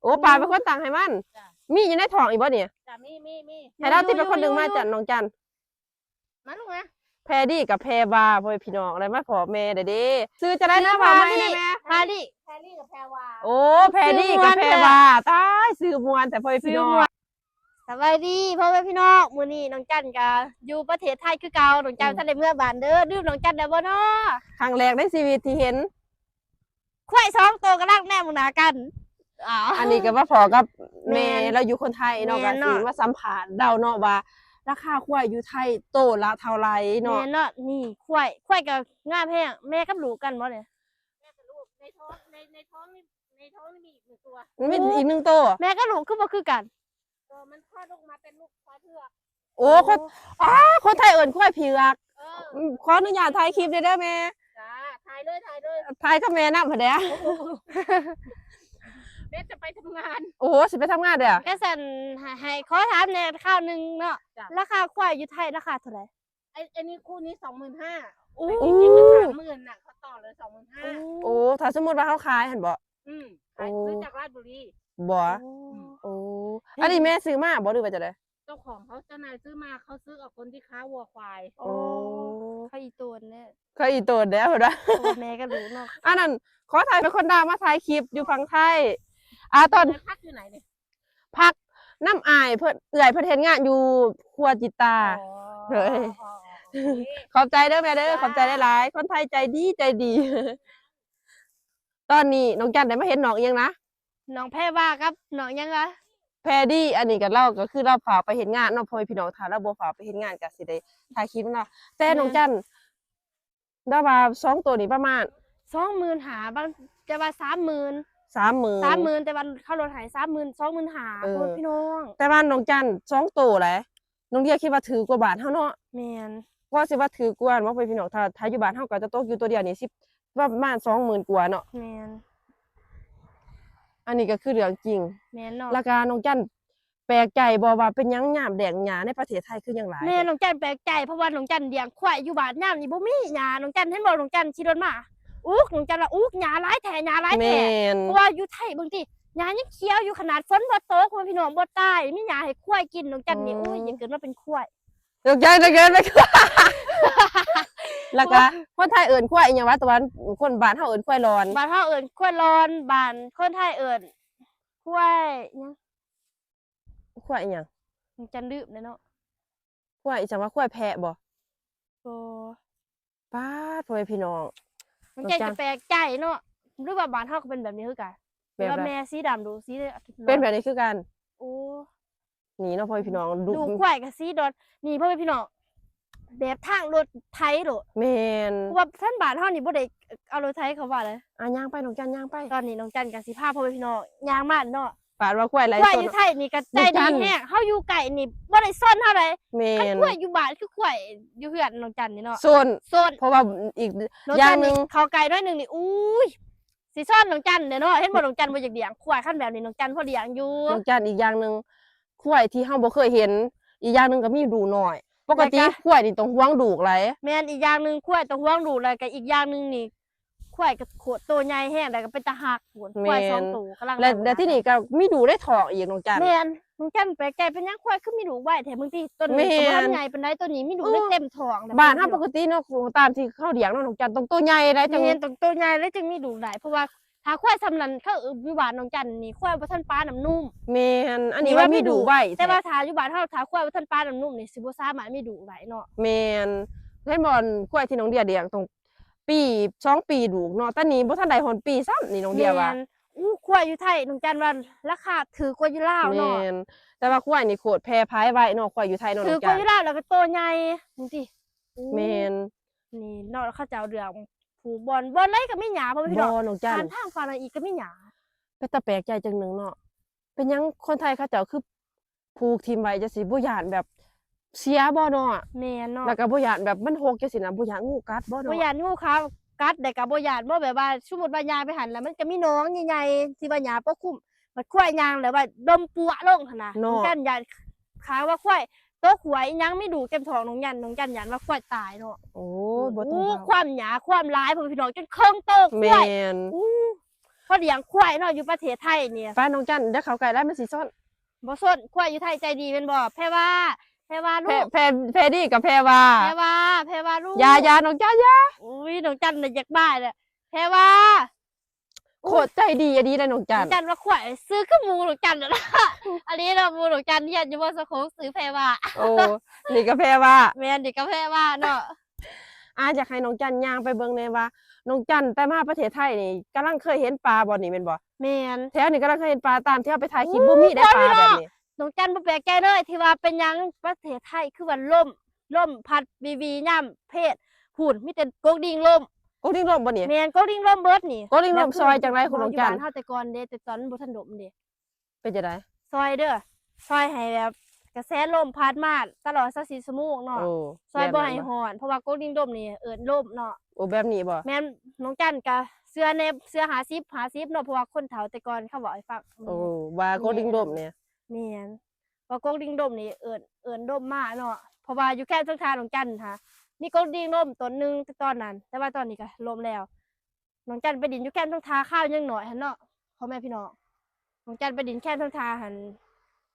ໂອ້ ປາເປັນຄົນຕັ້ງໃຫ້ມັນ. ຈ້ະ ມີຢູ່ໃນທ້ອງອີກບໍ່ນີ້? ຈ້ະ ມີ ມີ ມີ. ໃຫ້ລາວຕິເປັນຄົນດຶງມາ. ຢູ່ ຢູ່ ຈ້ະ ນ້ອງຈັນ ມາລູກມາ. ແພດີກັບແພວາ ພໍ່ແມ່ພີ່ນ້ອງ ໄດ້ມາພໍ້ແມ່ແລ້ວເດ້. ຊື່ຈັ່ງໃດນະ? ຊື່ ວ່າໃໝ່ແດ່ແມ່. ແພດີ ແພດີກັບແພວາ. ໂອ້ ແພດີກັບແພວາ. ຊື່ມ່ວນແທ້ ຕາຍ ຊື່ມ່ວນແທ້ ພໍ່ແມ່ພີ່ນ້ອງ. ສະບາຍດີພໍ່ແມ່ພີ່ນ້ອງ ມື້ນີ້ນ້ອງຈັນກະຢູ່ປະເທດໄທຄືເກົ່າ. ນ້ອງຈັນ ອືມ ທັນໄດ້ເມືອບ້ານເດີ. ລືມນ້ອງຈັນໄດ້ບໍ່ນໍ? ຄັ້ງແລກໃນຊີວິດທີ່ເຫັນຄວາຍສອງໂຕກຳລັງແນມເບິ່ງໜ້າກັນ. ອັນນີ້ກໍມາພໍ້ກັບແມ່. ແມ່ນ ລາວຢູ່ຄົນໄທເນາະ. ແມ່ນເນາະ. ກໍຊິມາສຳພາດລາວເນາະວ່າ ລາຄາຄວາຍຢູ່ໄທໂຕລະເທົ່າໃດເນາະ. ແມ່ນເນາະ. ນີ້ຄວາຍ ຄວາຍກໍງາມແຮງ. ແມ່ກັບລູກກັນບໍ່ນີ້? ແມ່ກັບລູກ ໃນທ້ອງ ໃນ ໃນທ້ອງນີ້ ໃນທ້ອງນີ້ມີອີກໜຶ່ງຕົວ. ມີອີກໜຶ່ງໂຕ. ໂອ້ ແມ່ກັບລູກຄືບໍ່ຄືກັນ? ເອີ ມັນຄອດອອກມາເປັນລູກຄວາຍເຜືອກ. ໂອ້ ໂອ້ ຄົນ ອໍ ຄົນໄທເອີ້ນຄວາຍເຜືອກ. ເອີ ອືມ ຂໍອະນຸຍາດຖ່າຍຄລິບແດ່ເດີແມ່. ຈ້າ ຖ່າຍເລີຍ ຖ່າຍເລີຍ. ຖ່າຍກັບແມ່ນຳຫັ້ນແຫຼະ. ແມ່ຈະໄປທຳງານ. ໂອ້ ຊິໄປທຳງານເດີ. ກະຊັ້ນ ໃຫ້ ໃຫ້ຂໍຖາມແດ່ຄາວໜຶ່ງເນາະ. ຈ້າ ລາຄາຄວາຍຢູ່ໄທລາຄາເທົ່າໃດ? ໄອ້ ອັນນີ້ຄູ່ນີ້ສອງໝື່ນຫ້າ. ໂອ້ ໄປກິນກິນມັນສາມໝື່ນນະ ເຂົາຕໍ່ເລີຍສອງໝື່ນຫ້າ. ໂອ້ ໂອ້ ຖ້າສົມມຸດວ່າເຮົາຂາຍຫັ້ນບໍ? ອືມ ຂາຍ ໂອ້ ຊື້ຈາກລາດບຸລີບໍ? ໂອ້ ອືມ ໂອ້ ອັນນີ້ແມ່ຊື້ມາບໍ ຫຼືວ່າຈັ່ງໃດ? ເຈົ້າຂອງເຂົາ ເຈົ້ານາຍຊື້ມາ ເຂົາຊື້ເອົາຄົນທີ່ຄ້າວັວຄວາຍ. ໂອ້ ໂອ້ ເຂົາອີ່ຕົນແດ່ ເຂົາອີ່ຕົນແດ່ເພິ່ນວ່າ. ໂອ້ ແມ່ກໍຮູ້ເນາະ. ອັນນັ້ນ ຂໍຖ່າຍເປັນຄົນລາວມາຖ່າຍຄລິບຢູ່ຝັ່ງໄທ. ອາ ຕອນ ພັກຢູ່ໃນນີ້? ພັກນຳອ້າຍເພິ່ນ ເອື້ອຍເພິ່ນເຮັດງານຢູ່ຄົວຈິດຕາ. ອໍ ເອີຍ ອໍ ອໍ ໂອເຄ ຂອບໃຈເດີແມ່ເດີ. ຈ້າ ຂອບໃຈຫຼາຍໆ ຄົນໄທໃຈດີໃຈດີ. ຕອນນີ້ນ້ອງຈັນໄດ້ມາເຫັນນ້ອງອີ່ຫຍັງນະ? ນ້ອງແພວາກັບນ້ອງຫຍັງວະ? ແພດີ. ອັນນີ້ກໍລາວກໍຄືລາວພາໄປເຮັດງານເນາະ ພໍ່ແມ່ພີ່ນ້ອງ. ຖ້າລາວບໍ່ພາໄປເຮັດງານກໍຊິໄດ້ຖ່າຍຄລິບເນາະ. ແຕ່ ແມ່ນ ນ້ອງຈັນ ແຕ່ວ່າສອງໂຕນີ້ປະມານສອງໝື່ນຫ້າ ບາງ ແຕ່ວ່າສາມໝື່ນ ສາມໝື່ນ ສາມໝື່ນ ແຕ່ວ່າເຂົາລົດໃຫ້ສາມໝື່ນ ສອງໝື່ນຫ້າ ເອີ ພໍ່ແມ່ພີ່ນ້ອງ. ແຕ່ວ່ານ້ອງຈັນສອງໂຕແຫຼະ ນ້ອງເດຍຄິດວ່າຖືກກວ່າບ້ານເຮົາເນາະ. ແມ່ນ ກໍຊິວ່າຖືກກວ່າເນາະ ພໍ່ແມ່ພີ່ນ້ອງ. ຖ້າ ຖ້າຢູ່ບ້ານເຮົາກໍຈະຕົກຢູ່ໂຕດຽວນີ້ ສິບ ປະມານສອງໝື່ນກວ່າເນາະ. ແມ່ນ ອັນນີ້ກໍຄືເລື່ອງຈິງ. ແມ່ນເນາະ. ແລ້ວກໍນ້ອງຈັນ ແປກໃຈບໍ່ວ່າເປັນຫຍັງຍາມແລ້ງຫຍ້າໃນປະເທດໄທຄືຍັງຫຼາຍ? ແມ່ນ ນ້ອງຈັນແປກໃຈ ເພາະວ່ານ້ອງຈັນລ້ຽງຄວາຍຢູ່ບ້ານ ຍາມນີ້ບໍ່ມີຫຍ້າ. ນ້ອງຈັນເຫັນບໍ່ ນ້ອງຈັນຂີ່ລົດມາ ອຸກ ນ້ອງຈັນວ່າ ອຸກ ຫຍ້າຫຼາຍແທ້ ຫຍ້າຫຼາຍແທ້. ແມ່ນ ເພາະວ່າຢູ່ໄທເບິ່ງຕິ ຫຍ້າຍັງຂຽວຢູ່ ຂະໜາດຝົນບໍ່ຕົກ ພໍ່ແມ່ພີ່ນ້ອງ ບໍ່ຕາຍ ມີຫຍ້າໃຫ້ຄວາຍກິນ. ນ້ອງຈັນນີ້ ອືມ ໂອ້ຍ ຢາກເກີດມາເປັນຄວາຍ. ນ້ອງຈັນ ນ້ອງຈັນ ແລ້ວກໍຄົນໄທເອີ້ນຄວາຍອີ່ຫຍັງວະ? ຕາເວັນ ຄົນບ້ານເຮົາເອີ້ນຄວາຍລອນ ບ້ານເຮົາເອີ້ນຄວາຍລອນ ບ້ານຄົນໄທເອີ້ນຄວາຍຫຍັງ? ຄວາຍອີ່ຫຍັງ? ນ້ອງຈັນລືມແລ້ວເນາະ. ຄວາຍອີ່ຫຍັງວະ? ຄວາຍແພະບໍ່? ບໍ່. ປາດ ພໍ່ແມ່ພີ່ນ້ອງ ນ້ອງຈັນ ນ້ອງຈັນກໍແປກໃຈເນາະ ຫຼືວ່າບ້ານເຮົາກໍເປັນແບບນີ້ຄືກັນ? ແບບ ຫຼືວ່າ ແບບແມ່ສີດຳດຸ ສີ ເປັນແບບນີ້ຄືກັນ. ໂອ້ ນີ້ເນາະ ພໍ່ແມ່ພີ່ນ້ອງ ລູກ ລູກຄວາຍກໍສີດອນ ນີ້ ພໍ່ແມ່ພີ່ນ້ອງ ແບບທາງລົດໄຖໂລດ. ແມ່ນ ເພາະວ່າທາງບ້ານເຮົານີ້ບໍ່ໄດ້ເອົາລົດໄຖເຂົ້າມາເລີຍ. ອ່າ ຍ່າງໄປ ນ້ອງຈັນ ຍ່າງໄປ. ຕອນນີ້ນ້ອງຈັນກໍຊິພາພໍ່ແມ່ພີ່ນ້ອງຍ່າງມາເນາະ. ປາດວ່າຄວາຍໄຫຼ ຄວາຍຢູ່ໄທນີ້ກໍໃຈດີແຮງ ເຮົາຢູ່ໃກ້ນີ້ບໍ່ໄດ້ຊົນເຮົາເລີຍ. ແມ່ນ ຄັນຄວາຍຢູ່ບ້ານຄືຄວາຍຢູ່ເຮືອນນ້ອງຈັນນີ້ເນາະ ຊົນ ຊົນ ເພາະວ່າອີກຢ່າງໜຶ່ງ ນ້ອງຈັນນີ້ເຂົ້າໃກ້ໜ້ອຍໜຶ່ງນີ້ ອຸ້ຍ ຊິຊ້ອນນ້ອງຈັນແດ່ເນາະ. ເຫັນບໍ່ ນ້ອງຈັນບໍ່ຢາກລ້ຽງຄວາຍ ຄັນແບບນີ້ນ້ອງຈັນພໍລ້ຽງຢູ່. ນ້ອງຈັນ ອີກຢ່າງໜຶ່ງ ຄວາຍທີ່ເຮົາບໍ່ເຄີຍເຫັນ ອີກຢ່າງໜຶ່ງກໍມີດູນ້ອຍ. ປົກກະຕິ ແລ້ວກໍ ຄວາຍນີ້ຕ້ອງຫ່ວງດູກຫຼາຍ. ແມ່ນ ອີກຢ່າງໜຶ່ງ ຄວາຍຕ້ອງຫ່ວງດູກ ແລ້ວກໍອີກຢ່າງໜຶ່ງນີ້ ຄວາຍກໍໂຄດໂຕໃຫຍ່ແຮງ ແລ້ວກໍເປັນຕາຮັກພຸ້ນ. ແມ່ນ ຄວາຍສອງໂຕກຳລັງ ແລ້ວ ແລ້ວທີນີ້ກໍມີດູໃນທ້ອງອີກ ນ້ອງຈັນ. ແມ່ນ ນ້ອງຈັນແປກໃຈເປັນຫຍັງຄວາຍຄືມີດູໄວແທ້. ບາງທີຕົ້ນນີ້ ແມ່ນ ກໍບໍ່ທັນໃຫຍ່ປານໃດ ໂຕນີ້ມີດູໃນເຕັມທ້ອງ. ບ້ານເຮົາປົກກະຕິເນາະ ຕາມທີ່ເຮົາລ້ຽງເນາະ ນ້ອງຈັນ ຕ້ອງໂຕໃຫຍ່ໄດ໋ ຈັ່ງ ແມ່ນ ຕ້ອງໂຕໃຫຍ່ແລ້ວຈຶ່ງມີດູໄດ້ ເພາະວ່າ ຖ້າຄວາຍສ່ຳນັ້ນ ເຂົາຢູ່ບ້ານນ້ອງຈັນນີ້ ຄວາຍບໍ່ທັນປານ້ຳນົມ. ແມ່ນ ອັນນີ້ວ່າມີດູໄວ ແຕ່ວ່າຖ້າຢູ່ບ້ານເຮົາ ຖ້າຄວາຍບໍ່ທັນປານ້ຳນົມນີ້ ຊິບໍ່ສາມາດມີດູໄດ້ເນາະ. ແມ່ນ ເຫັນບໍ່ ຄວາຍທີ່ນ້ອງເດຍລ້ຽງ ຕ້ອງປີສອງປີລູກເນາະ ຕອນນີ້ບໍ່ທັນໄດ້ຮອດປີຊ້ຳນີ້ ນ້ອງເດຍວ່າ. ແມ່ນ ອູ້ ຄວາຍຢູ່ໄທ ນ້ອງຈັນວ່າລາຄາຖືກກວ່າຢູ່ລາວເນາະ. ແມ່ນ ແຕ່ວ່າຄວາຍນີ້ໂຄດແຜ່ພາຍໄວເນາະ ຄວາຍຢູ່ໄທເນາະ ຖືກກວ່າຢູ່ລາວ ແລ້ວກໍໂຕໃຫຍ່ ເບິ່ງຕິ. ແມ່ນ ນີ້ເນາະ ເຂົາເຈົ້າເລື່ອງ ຜູກບ່ອນ ບ່ອນໃດກໍມີຫຍ້າ ພໍ່ແມ່ພີ່ນ້ອງ. ບໍ່ ນ້ອງຈັນ ທາງຝັ່ງນັ້ນອີກກໍມີຫຍ້າ. ເປັນຕາແປກໃຈຈັ່ງໜຶ່ງເນາະ ເປັນຫຍັງຄົນໄທເຂົາເຈົ້າຄືຜູກຖິ້ມໄວ້ຈັ່ງຊີ້ ບໍ່ຢ້ານແບບເສຍບໍ່ເນາະ? ແມ່ນເນາະ ແລ້ວກໍບໍ່ຢ້ານແບບມັນຮົກຈັ່ງຊີ້ນະ ບໍ່ຢ້ານງູກັດບໍ່ເນາະ? ບໍ່ຢ້ານງູຂາວກັດ ແລ້ວກໍບໍ່ຢ້ານບໍ່ ແບບວ່າສົມມຸດວ່າຍ່າງໄປຫັ້ນ ແລ້ວມັນກໍມີໜອງໃຫຍ່ໆ ທີ່ວ່າຫຍ້າປົກຄຸມ ບັດຄວາຍຍ່າງແລ້ວວ່າດົມປົວະລົງຫັ້ນນະ ນ້ອງຈັນຢ້ານ. ຄາວວ່າຄວາຍຕົກຫ້ວຍອີຫຍັງ ມີດູກເຕັມທ້ອງ ນ້ອງຢ້ານ ນ້ອງຈັນຢ້ານວ່າຄວາຍຕາຍເນາະ. ໂອ້ຍ ບໍ່ຕ້ອງເວົ້າ ຄວາມຫຍ້າຄວາມຫຼາຍ ພໍ່ແມ່ພີ່ນ້ອງ ຈົນເຄິ່ງໂຕຄວາຍ. ແມ່ນ ໂອ້ ຂົາລ້ຽງຄວາຍເນາະ ຢູ່ປະເທດໄທນີ້. ໄປນ້ອງຈັນ ຢ່າເຂົ້າໃກ້ຫຼາຍ ມັນຊິຊົນ. ບໍ່ຊົນ ຄວາຍຢູ່ໄທໃຈດີແມ່ນບໍ່? ແພວາ ແພວາລູກ ແພ ແພ ແພດີກັບແພວາ ແພວາ ແພວາລູກ ຢ່າ ຢ່າ ນ້ອງຈັນ ຢ່າ. ໂອ້ຍ ນ້ອງຈັນນະຢາກບ້າແລ້ວ ແພວາ. ໂອ້ຍ ໂຄດໃຈດີອີ່ຫຼີເດ້ນ້ອງຈັນ. ນ້ອງຈັນວ່າຄວາຍຊື່ຄືໝູນ້ອງຈັນນັ້ນລະ ອັນນີ້ເນາະ ໝູນ້ອງຈັນຮຽນຢູ່ ມ.ສະໂຂງ ຊື່ແພວາ. ໂອ້ ນີ້ກໍແພວາ ແມ່ນ ນີ້ກໍແພວາເນາະ. ອາ ຢາກໃຫ້ນ້ອງຈັນຍ່າງໄປເບິ່ງແດ່ວ່າ ນ້ອງຈັນແຕ່ມາປະເທດໄທນີ້ ກຳລັງເຄີຍເຫັນປາບໍ່ນີ້ແມ່ນບໍ່? ແມ່ນ ແຖວນີ້ກຳລັງເຄີຍເຫັນປາ ຕາມທີ່ເຮົາໄປຖ່າຍຄລິບ ໂອ້ ບໍ່ມີໄດ້ປາແບບນີ້. ນ້ອງຈັນບໍ່ແປກໃຈເລີຍທີ່ວ່າເປັນຫຍັງປະເທດໄທຄືວ່າລົມ ລົມພັດວີວີຍາມເພດ ພຸ້ນມີແຕ່ກົກດິງລົມ. ກົກດິງລົມບໍ່ນີ້? ແມ່ນ ກົກດິງລົມເບິດນີ້. ກົກດິງລົມ ແບບ ຊ່ອຍຈັ່ງໃດຂອງນ້ອງຈັນ? ຢູ່ບ້ານເຮົາແຕ່ກ່ອນເດ້ ແຕ່ຕອນບໍ່ທັນລົມເດ້. ເປັນຈັ່ງໃດ? ຊ່ອຍເດີ ຊ່ອຍໃຫ້ແບບກະແສລົມພັດມາຕະຫຼອດຊາວສີ່ຊົ່ວໂມງເນາະ. ໂອ້ ຊ່ອຍບໍ່ໃຫ້ຮ້ອນ ແບບນັ້ນບໍ່? ເພາະວ່າກົກດິງລົມນີ້ເອີ້ນລົມເນາະ. ໂອ້ ແບບນີ້ບໍ່? ແມ່ນ ນ້ອງຈັນກະເຊື່ອແດ່ ເຊື່ອຫ້າສິບຫ້າສິບເນາະ ເພາະວ່າຄົນເຖົ້າແຕ່ກ່ອນເຂົາເວົ້າໃຫ້ຟັງ. ໂອ້ ວ່າກົກດິງລົມນີ້ ແມ່ນ ວ່າກົກດິງລົມນີ້ເອີ້ນ ເອີ້ນລົມມາເນາະ ເພາະວ່າຢູ່ແຄມເທິງທ່ານ້ອງຈັນຫັ້ນ ມີກົກດິງລົມຕົ້ນໜຶ່ງແຕ່ຕອນນັ້ນ ແຕ່ວ່າຕອນນີ້ກະລົ້ມແລ້ວ. ນ້ອງຈັນໄປຫຼິ້ນຢູ່ແຄມເທິງທ່າຄາວຍັງໜ້ອຍຫັ້ນເນາະ ພໍ່ແມ່ພີ່ນ້ອງ. ນ້ອງຈັນໄປຫຼິ້ນແຄມເທິງທ່າຫັ້ນ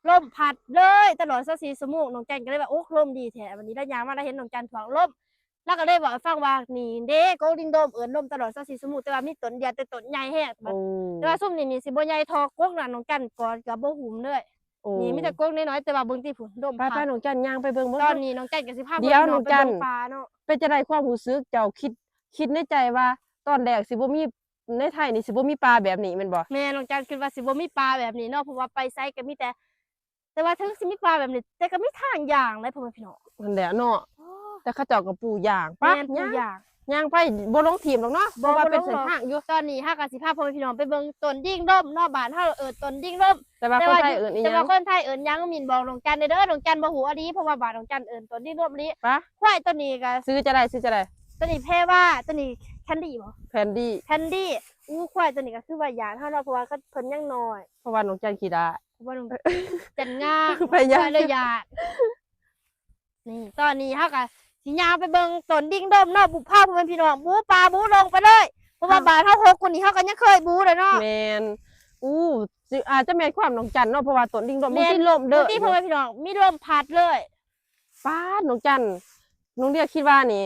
ລົມພັດເລີຍຕະຫຼອດຊາວສີ່ຊົ່ວໂມງ. ນ້ອງຈັນກໍເລີຍວ່າ ໂອ້ ລົມດີແທ້. ບັດນີ້ລາວຍ່າງມາ ລາວເຫັນນ້ອງຈັນພວກລົມ ລາວກໍເລີຍເວົ້າໃຫ້ຟັງວ່າ ນີ້ເດ້ ກົກດິງລົມເອີ້ນລົມຕະຫຼອດຊາວສີ່ຊົ່ວໂມງ ແຕ່ວ່າມີຕົ້ນດຽວ ແຕ່ຕົ້ນໃຫຍ່ແຮງ. ໂອ້ ແຕ່ວ່າຊຸມນີ້ນີ້ຊິບໍ່ໃຫຍ່ທໍ່ກົກນັ້ນ ນ້ອງຈັນກອດກໍບໍ່ຫຸ້ມເລີຍ. ໂອ້ ນີ້ມີແຕ່ກົກນ້ອຍໆ ແຕ່ວ່າເບິ່ງຕິພຸ້ນ ລົມ ໄປ ພັດ. ໄປ ນ້ອງຈັນຍ່າງໄປເບິ່ງເບິ່ງ. ຕອນນີ້ນ້ອງຈັນກໍຊິພາ ດຽວ ນ້ອງຈັນ ໄປເບິ່ງປາເນາະ. ເປັນຈັ່ງໃດຄວາມຮູ້ສຶກເຈົ້າ? ຄິດ ຄິດໃນໃຈວ່າຕອນແລກຊິບໍ່ມີ ໃນໄທນີ້ຊິບໍ່ມີປາແບບນີ້ແມ່ນບໍ່? ແມ່ນ ນ້ອງຈັນຄິດວ່າຊິບໍ່ມີປາແບບນີ້ເນາະ ເພາະວ່າໄປໃສກໍມີແຕ່ ແຕ່ວ່າເຖິງຊິມີປ່າແບບນີ້ ແຕ່ກໍມີທາງຍ່າງເດ້ ພໍ່ແມ່ພີ່ນ້ອງ. ນັ້ນແຫຼະເນາະ ໂອ້ ແຕ່ເຂົາເຈົ້າກໍປູຢາງ. ໄປ ແມ່ນ ປູຢາງ ຍ່າງ ຍ່າງໄປ ບໍ່ລົງຖີບດອກເນາະ ບໍ່ ເພາະວ່າເປັນເສັ້ນທາງຢູ່. ຕອນນີ້ເຮົາກໍຊິພາພໍ່ແມ່ພີ່ນ້ອງໄປເບິ່ງຕົ້ນດິງລົມເນາະ ບ້ານເຮົາເອີ້ນຕົ້ນດິງລົມ ແຕ່ວ່າຄົນໄທເອີ້ນອີ່ຫຍັງ? ແຕ່ວ່າຄົນໄທເອີ້ນຫຍັງ ມິນບອກນ້ອງຈັນແດ່ເດີ ນ້ອງຈັນບໍ່ຮູ້ອີ່ຫຼີ ເພາະວ່າບ້ານນ້ອງຈັນເອີ້ນຕົ້ນດິງລົມອີ່ຫຼີ. ຄວາຍຕົວນີ້ກໍ ຊື່ຈັ່ງໃດ ຊື່ຈັ່ງໃດ? ຕົວນີ້ແພວາ ຕົວນີ້ແຄນດີບໍ່? ແຄນດີ ແຄນດີ. ອູ້ ຄວາຍຕົວນີ້ກໍຄືວ່າຢ້ານເຮົາເນາະ ເພາະວ່າເພິ່ນຍັງນ້ອຍ ເພາະວ່ານ້ອງຈັນຂີ້ດາ ເພາະວ່ານ້ອງຈັນງ່າງ ໄປຍ່າງ ຄວາຍເລີຍຢ້ານ. ນີ້ ຕອນນີ້ເຮົາກໍຊິຍ່າງໄປເບິ່ງຕົ້ນດິງດົມເນາະ ບຸພາ ພໍ່ແມ່ພີ່ນ້ອງ ບຸປ່າບຸດົງໄປເລີຍ ເພາະວ່າ ເຮົາ ບ້ານເຮົາຮົກກວ່ານີ້ ເຮົາກໍຍັງເຄີຍບຸເລີຍເນາະ. ແມ່ນ ອູ້ ຊິ ອາດຈະແມ່ນຄວາມນ້ອງຈັນເນາະ ເພາະວ່າຕົ້ນດິງດົມ ແມ່ນ ບາງທີລົມເດີ ບາງທີ ພໍ່ແມ່ພີ່ນ້ອງ ມີລົມພັດເລີຍ. ປາດ ນ້ອງຈັນ ນ້ອງເດຍຄິດວ່ານີ້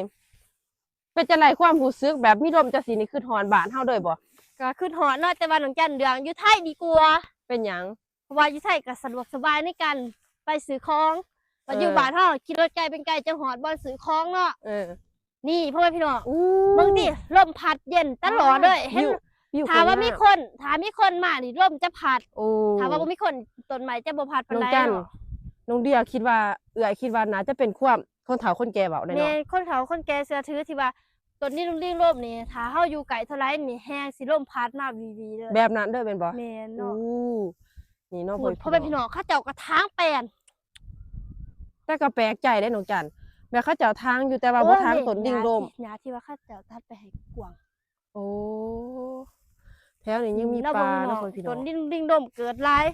ເປັນຈັ່ງໃດຄວາມຮູ້ສຶກແບບມີລົມຈັ່ງຊີ້ນີ້ ຄິດຮອດບ້ານເຮົາເລີຍບໍ່? ກໍຄິດຮອດເນາະ ແຕ່ວ່ານ້ອງຈັນເລືອກຢູ່ໄທດີກວ່າ. ເປັນຫຍັງ? ເພາະວ່າຢູ່ໄທກໍສະດວກສະບາຍໃນການໄປຊື້ຂອງ ເອີ ວ່າຢູ່ບ້ານເຮົາຂີ່ລົດໄກເປັນໄກຈັ່ງຮອດບ່ອນຊື້ຂອງເນາະ. ເອີ ນີ້ພໍ່ແມ່ພີ່ນ້ອງ ອູ້ ເບິ່ງຕິ ລົມພັດເຢັນຕະຫຼອດເລີຍ ເຫັນ ວິວ ວິວ ຖ້າວ່າມີຄົນ ຖ້າມີຄົນມານີ້ລົມຈະພັດ. ໂອ້ ຖ້າວ່າບໍ່ມີຄົນ ຕົ້ນໄມ້ຈະບໍ່ພັດປານໃດເນາະ. ນ້ອງເດຍຄິດວ່າ ເອື້ອຍຄິດວ່າໜ້າຈະເປັນຄວາມ ຄົນເຖົ້າຄົນແກ່ເວົ້າແຫຼະເນາະ. ແມ່ນ ຄົນເຖົ້າຄົນແກ່ເຊື່ອຖືທີ່ວ່າ ຕົ້ນດິງ ດິງລົມນີ້ ຖ້າເຮົາຢູ່ໃກ້ເທົ່າໃດນີ້ ແຮງຊິລົມພັດມາວີໆເລີຍ ແບບນັ້ນເດີແມ່ນບໍ່? ແມ່ນເນາະ. ໂອ້ ນີ້ເນາະ ໂອ້ຍ ພໍ່ແມ່ພີ່ນ້ອງ ເຂົາເຈົ້າກໍຖາງແປນ ແຕ່ກໍແປກໃຈເດ້ນ້ອງຈັນ ແບບເຂົາເຈົ້າຖາງຢູ່ ແຕ່ວ່າບໍ່ຖາງຕົ້ນດິງດົມ ຫຍ້າທີ່ວ່າເຂົາເຈົ້າຕັດໄປໃຫ້ກວ້າງ. ໂອ້ ແຖວນີ້ຍັງມີປ່າເນາະ ພໍ່ແມ່ພີ່ນ້ອງ ຕົ້ນດິງ ດິງດົມເກີດຫຼາຍ.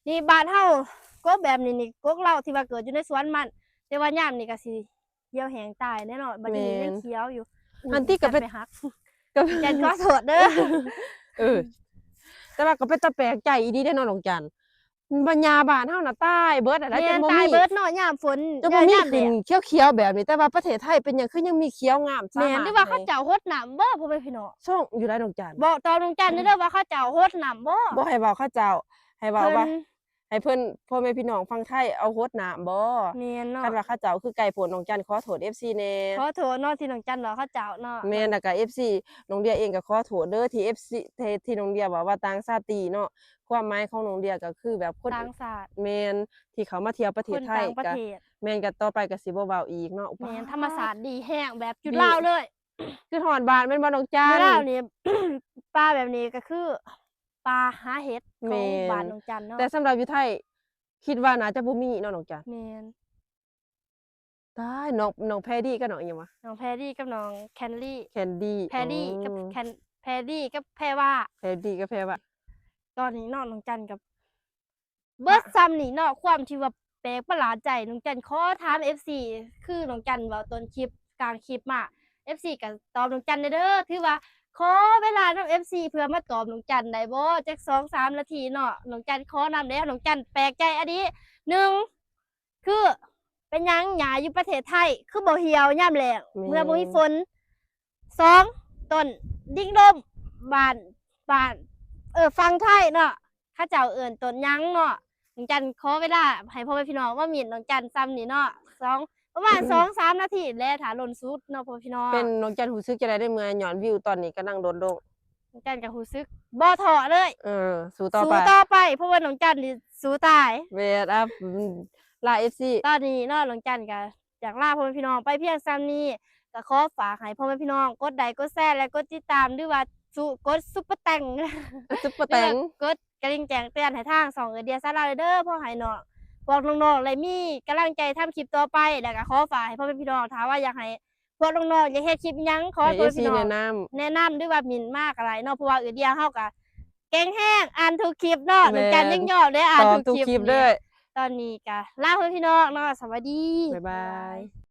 ນີ້ບ້ານເຮົາ ກົກແບບນີ້ນີ້ ກົກເລົາທີ່ວ່າເກີດຢູ່ໃນສວນມັນ ແຕ່ວ່າຍາມນີ້ກໍຊິ ຂຽວແຫ້ງຕາຍແນ່ເນາະ ບັດນີ້ຍັງຂຽວຢູ່. ແມ່ນ ອັນຕິກໍເປັນ ຈັນຂອໂທດເດີ. ເອີ ແຕ່ວ່າກໍເປັນຕາແປກໃຈອີ່ຫຼີເດ້ເນາະນ້ອງຈັນ ບັນຍາບ້ານເຮົານະຕາຍເບິດຫັ້ນແຫຼະ. ແມ່ນ ຈົນບໍ່ມີ ຕາຍເບິດເນາະ ຍາມຝົນ ຈົນບໍ່ມີ ຍາມແດດ ຂຶ້ນຂຽວໆແບບນີ້ ແຕ່ວ່າປະເທດໄທເປັນຫຍັງຄືຍັງມີຂຽວງາມ ແມ່ນ ສາມາດ ຫຼືວ່າເຂົາເຈົ້າຫົດນ້ຳບໍ່ ພໍ່ແມ່ພີ່ນ້ອງ? ຊ່ວງຢູ່ໃດນ້ອງຈັນ ບອກຕໍ່ນ້ອງຈັນແດ່ເດີວ່າເຂົາເຈົ້າຫົດນ້ຳບໍ່? ບໍ່ໃຫ້ເວົ້າເຂົາເຈົ້າ ໃຫ້ເວົ້າວ່າ ໃຫ້ເພິ່ນ ພໍ່ແມ່ພີ່ນ້ອງຝັ່ງໄທເອົາຫົດນ້ຳບໍ່? ແມ່ນເນາະ ຄັນວ່າເຂົາເຈົ້າຄືໄກ່ໂພດ ນ້ອງຈັນຂໍໂທດເອັຟຊີແດ່ ຂໍໂທດເນາະ ທີ່ນ້ອງຈັນເວົ້າເຂົາເຈົ້າເນາະ. ແມ່ນ ແລ້ວກໍເອັຟຊີ ນ້ອງເດຍເອງກໍຂໍໂທດເດີ ທີ່ເອັຟຊີ ທີ່ ທີ່ນ້ອງເດຍເວົ້າວ່າຕ່າງຊາຕິເນາະ ຄວາມໝາຍຂອງນ້ອງເດຍກໍຄືແບບຄົນຕ່າງຊາດ. ແມ່ນ ທີ່ເຂົາມາທ່ຽວປະເທດໄທ ຄົນຕ່າງປະເທດ ແມ່ນ ກໍຕໍ່ໄປກໍຊິບໍ່ເວົ້າອີກເນາະ. ແມ່ນ ທຳມະຊາດດີແຮງ ແບບຢູ່ລາວເລີຍ ຄິດຮອດບ້ານແມ່ນບໍ່ນ້ອງຈັນ? ຢູ່ລາວນີ້ ປ່າແບບນີ້ກໍຄື ປ່າຫາເຫັດຂອງ ແມ່ນ ບ້ານນ້ອງຈັນເນາະ ແຕ່ສຳລັບຢູ່ໄທ ຄິດວ່າໜ້າຈະບໍ່ມີເນາະນ້ອງຈັນ. ແມ່ນ ຕາຍ ນ້ອງ ນ້ອງແພດີກັບນ້ອງອີ່ຫຍັງວະ? ນ້ອງແພດີກັບນ້ອງແຄນດີ ແຄນດີ ແພດີກັບ ອືມ ແຄນ ແພດີກັບແພວາ ແພດີກັບແພວາ. ຕອນນີ້ເນາະ ນ້ອງຈັນກັບ ເບິດຊ່ຳນີ້ເນາະ ຄວາມທີ່ວ່າແປກປະຫຼາດໃຈ. ນ້ອງຈັນຂໍຖາມເອັຟຊີ ຄືນ້ອງຈັນເວົ້າຕົ້ນຄລິບ ກາງຄລິບມາ ເອັຟຊີກໍຕອບນ້ອງຈັນແດ່ເດີ ຖືວ່າ ຂໍເວລານຳເອັຟຊີເພື່ອມາຕອບນ້ອງຈັນໄດ້ບໍ່? ຈັກສອງສາມນາທີເນາະ. ນ້ອງຈັນຂໍນຳແດ່ ນ້ອງຈັນແປກໃຈອີ່ຫຼີ. ໜຶ່ງ ຄືເປັນຫຍັງຫຍ້າຢູ່ປະເທດໄທຄືບໍ່ຫ່ຽວຍາມແລ້ງ ແມ່ນ ເມື່ອບໍ່ມີຝົນ? ສອງ ຕົ້ນດິງລົມ ບ້ານ ບ້ານ ເອີ ຝັ່ງໄທເນາະ ເຂົາເຈົ້າເອີ້ນຕົ້ນຫຍັງເນາະ? ນ້ອງຈັນຂໍເວລາໃຫ້ພໍ່ແມ່ພີ່ນ້ອງມາເມັ້ນນ້ອງຈັນສ່ຳນີ້ເນາະ ສອງ ປະມານສອງສາມນາທີແຫຼະ ຖ້າລົ້ນສຸດເນາະພໍ່ພີ່ນ້ອງ. ເປັນນ້ອງຈັນຮູ້ສຶກຈັ່ງໃດໃນເມື່ອຍອດວິວຕອນນີ້ກຳລັງໂດດລົງ? ນ້ອງຈັນກໍຮູ້ສຶກບໍ່ທໍ້ເລີຍ. ເອີ ສູ້ຕໍ່ໄປ ສູ້ຕໍ່ໄປ ເພາະວ່ານ້ອງຈັນນີ້ສູ້ຕາຍ. ແມ່ນ ອາ ອືມ ລາເອັຟຊີ ຕອນນີ້ເນາະ ນ້ອງຈັນກໍຢາກລາພໍ່ແມ່ພີ່ນ້ອງໄປພຽງສ່ຳນີ້. ກໍຂໍຝາກໃຫ້ພໍ່ແມ່ພີ່ນ້ອງກົດໄລ ກົດແຊ ແລະ ກົດຕິດຕາມ ຫຼືວ່າສຸ ກົດຊຸບເປີແຕັງ ຊຸບເປີແຕັງ ຫຼືວ່າກົດກະດິ່ງແຈ້ງເຕືອນໃຫ້ທາງຊ່ອງເອີເດຍຊາແນລເດີ ເພື່ອໃຫ້ນ້ອງ ພວກນ້ອງໆໄດ້ມີກຳລັງໃຈທຳຄລິບຕໍ່ໄປ. ແລ້ວກໍຂໍຝາກໃຫ້ພໍ່ແມ່ພີ່ນ້ອງ ຖ້າວ່າຢາກໃຫ້ ພວກນ້ອງໆຢາກເຮັດຄລິບຫຍັງ ຂໍໃຫ້ພໍ່ແມ່ພີ່ນ້ອງແນະນຳ ແນະນຳ ຫຼືວ່າເມັ້ນມາກໍໄດ້ເນາະ ເພາະວ່າເອື້ອຍດຽວເຮົາກໍເກັ່ງແຮງ ອ່ານທຸກຄລິບເນາະ. ແມ່ນ ນ້ອງຈັນຍັງຍອມເດ້ ອ່ານທຸກຄລິບເລີຍ. ຕອນນີ້ກໍລາພໍ່ແມ່ພີ່ນ້ອງເນາະ ສະບາຍດີ ບາຍບາຍ.